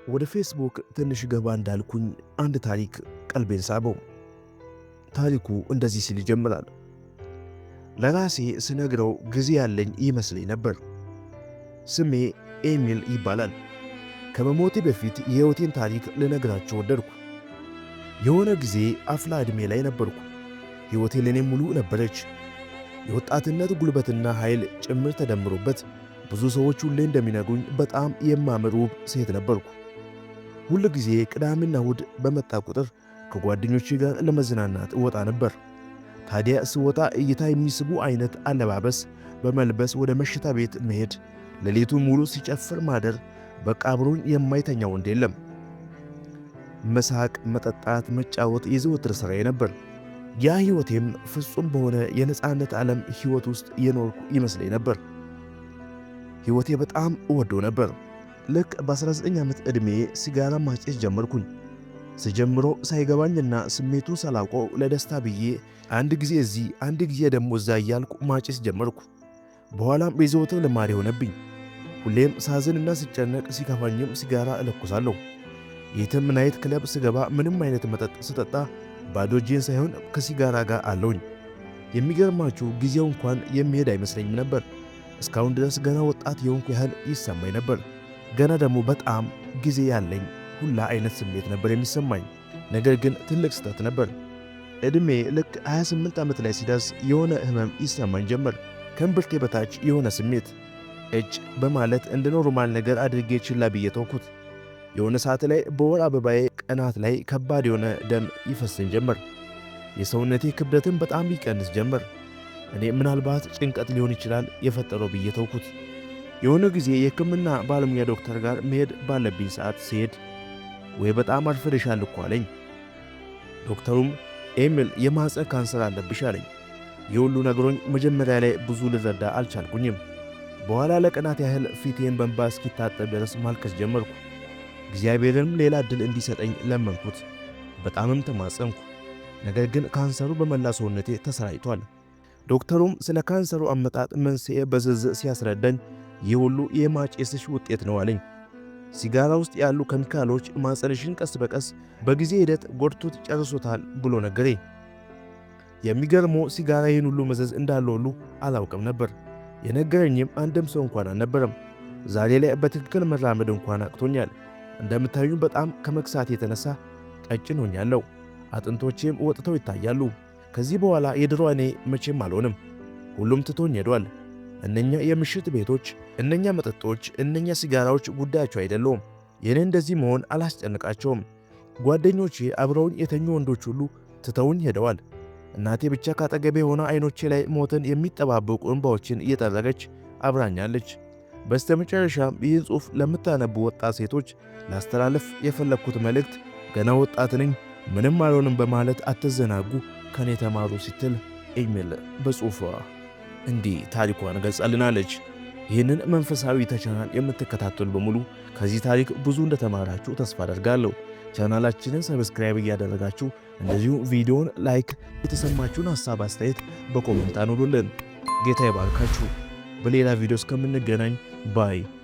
ወደ ፌስቡክ ትንሽ ገባ እንዳልኩኝ አንድ ታሪክ ቀልቤን ሳበው። ታሪኩ እንደዚህ ሲል ይጀምራል። ለራሴ ስነግረው ጊዜ ያለኝ ይመስለኝ ነበር። ስሜ ኤሚል ይባላል። ከመሞቴ በፊት የሕይወቴን ታሪክ ልነግራችሁ ወደድኩ። የሆነ ጊዜ አፍላ ዕድሜ ላይ ነበርኩ። ሕይወቴ ለእኔ ሙሉ ነበረች። የወጣትነት ጉልበትና ኃይል ጭምር ተደምሮበት ብዙ ሰዎች ሁሌ እንደሚነግሩኝ በጣም የማምር ውብ ሴት ነበርኩ። ሁል ጊዜ ቅዳሜና እሁድ በመጣ ቁጥር ከጓደኞቼ ጋር ለመዝናናት እወጣ ነበር። ታዲያ ስወጣ እይታ የሚስቡ አይነት አለባበስ በመልበስ ወደ መሸታ ቤት መሄድ፣ ሌሊቱን ሙሉ ሲጨፍር ማደር፣ በቃ አብሮኝ የማይተኛ ወንድ የለም። መሳቅ፣ መጠጣት፣ መጫወት የዘወትር ሥራዬ ነበር። ያ ሕይወቴም ፍጹም በሆነ የነፃነት ዓለም ሕይወት ውስጥ የኖርኩ ይመስለኝ ነበር። ሕይወቴ በጣም እወደው ነበር። ልክ በ19 ዓመት ዕድሜ ሲጋራ ማጨስ ጀመርኩኝ። ስጀምሮ ሳይገባኝና ስሜቱን ሳላውቀው ለደስታ ብዬ አንድ ጊዜ እዚህ አንድ ጊዜ ደግሞ እዛ እያልኩ ማጨስ ጀመርኩ። በኋላም የዘወትር ልማዴ ሆነብኝ። ሁሌም ሳዝንና ስጨነቅ ሲከፋኝም ሲጋራ እለኩሳለሁ። የትም night club ስገባ ምንም አይነት መጠጥ ስጠጣ ባዶ እጄን ሳይሆን ከሲጋራ ጋር አለውኝ። የሚገርማችሁ ጊዜው እንኳን የሚሄድ አይመስለኝም ነበር። እስካሁን ድረስ ገና ወጣት የሆንኩ ያህል ይሰማኝ ነበር። ገና ደግሞ በጣም ጊዜ ያለኝ ሁላ አይነት ስሜት ነበር የሚሰማኝ። ነገር ግን ትልቅ ስህተት ነበር። ዕድሜ ልክ 28 ዓመት ላይ ሲደርስ የሆነ ህመም ይሰማኝ ጀመር። ከእምብርቴ በታች የሆነ ስሜት እጭ በማለት እንደ normal ነገር አድርጌ ችላ ብዬ ተውኩት። የሆነ ሰዓት ላይ በወር አበባዬ ቀናት ላይ ከባድ የሆነ ደም ይፈሰኝ ጀመር። የሰውነቴ ክብደትን በጣም ይቀንስ ጀመር። እኔ ምናልባት ጭንቀት ሊሆን ይችላል የፈጠረው ብዬ ተውኩት። የሆነ ጊዜ የሕክምና ባለሙያ ዶክተር ጋር መሄድ ባለብኝ ሰዓት ስሄድ ወይ በጣም አርፍደሻል እኮ አለኝ። ዶክተሩም ኤሚል የማህፀን ካንሰር አለብሽ አለኝ። ይህ ሁሉ ነግሮኝ መጀመሪያ ላይ ብዙ ልረዳ አልቻልኩኝም። በኋላ ለቀናት ያህል ፊቴን በእንባ እስኪታጠብ ድረስ ማልቀስ ጀመርኩ። እግዚአብሔርንም ሌላ ዕድል እንዲሰጠኝ ለመንኩት፣ በጣምም ተማጸንኩ። ነገር ግን ካንሰሩ በመላ ሰውነቴ ተሰራጭቷል። ዶክተሩም ስለ ካንሰሩ አመጣጥ መንስኤ በዝርዝር ሲያስረዳኝ ይህ ሁሉ የማጨስሽ ውጤት ነው አለኝ። ሲጋራ ውስጥ ያሉ ኬሚካሎች ማህፀንሽን ቀስ በቀስ በጊዜ ሂደት ጎድቶት ጨርሶታል ብሎ ነገረኝ። የሚገርመው ሲጋራ ይህን ሁሉ መዘዝ እንዳለው ሁሉ አላውቅም ነበር። የነገረኝም አንድም ሰው እንኳን አልነበረም። ዛሬ ላይ በትክክል መራመድ እንኳን አቅቶኛል። እንደምታዩኝ በጣም ከመክሳት የተነሳ ቀጭን ሆኛለሁ። አጥንቶቼም ወጥተው ይታያሉ። ከዚህ በኋላ የድሮ እኔ መቼም አልሆንም። ሁሉም ትቶኝ ሄዷል። እነኛ የምሽት ቤቶች፣ እነኛ መጠጦች፣ እነኛ ሲጋራዎች ጉዳያቸው አይደለውም። የኔ እንደዚህ መሆን አላስጨንቃቸውም። ጓደኞቼ፣ አብረውኝ የተኙ ወንዶች ሁሉ ትተውኝ ሄደዋል። እናቴ ብቻ ካጠገቤ ሆና አይኖቼ ላይ ሞትን የሚጠባበቁ እንባዎችን እየጠረገች አብራኛለች። በስተመጨረሻም ይህን ጽሑፍ ለምታነቡ ወጣት ሴቶች ላስተላልፍ የፈለግኩት መልእክት ገና ወጣት ነኝ፣ ምንም አልሆንም በማለት አትዘናጉ፣ ከኔ ተማሩ ስትል ኤሚል በጽሑፏ እንዲህ ታሪኳን ገልጻልናለች። ይህንን መንፈሳዊ ቻናል የምትከታተሉ በሙሉ ከዚህ ታሪክ ብዙ እንደተማራችሁ ተስፋ አደርጋለሁ። ቻናላችንን subscribe እያደረጋችሁ እንደዚሁ ቪዲዮን like፣ የተሰማችሁን ሀሳብ አስተያየት በ comment አኑሩልን። ጌታ ይባርካችሁ። በሌላ ቪዲዮ እስከምንገናኝ bye።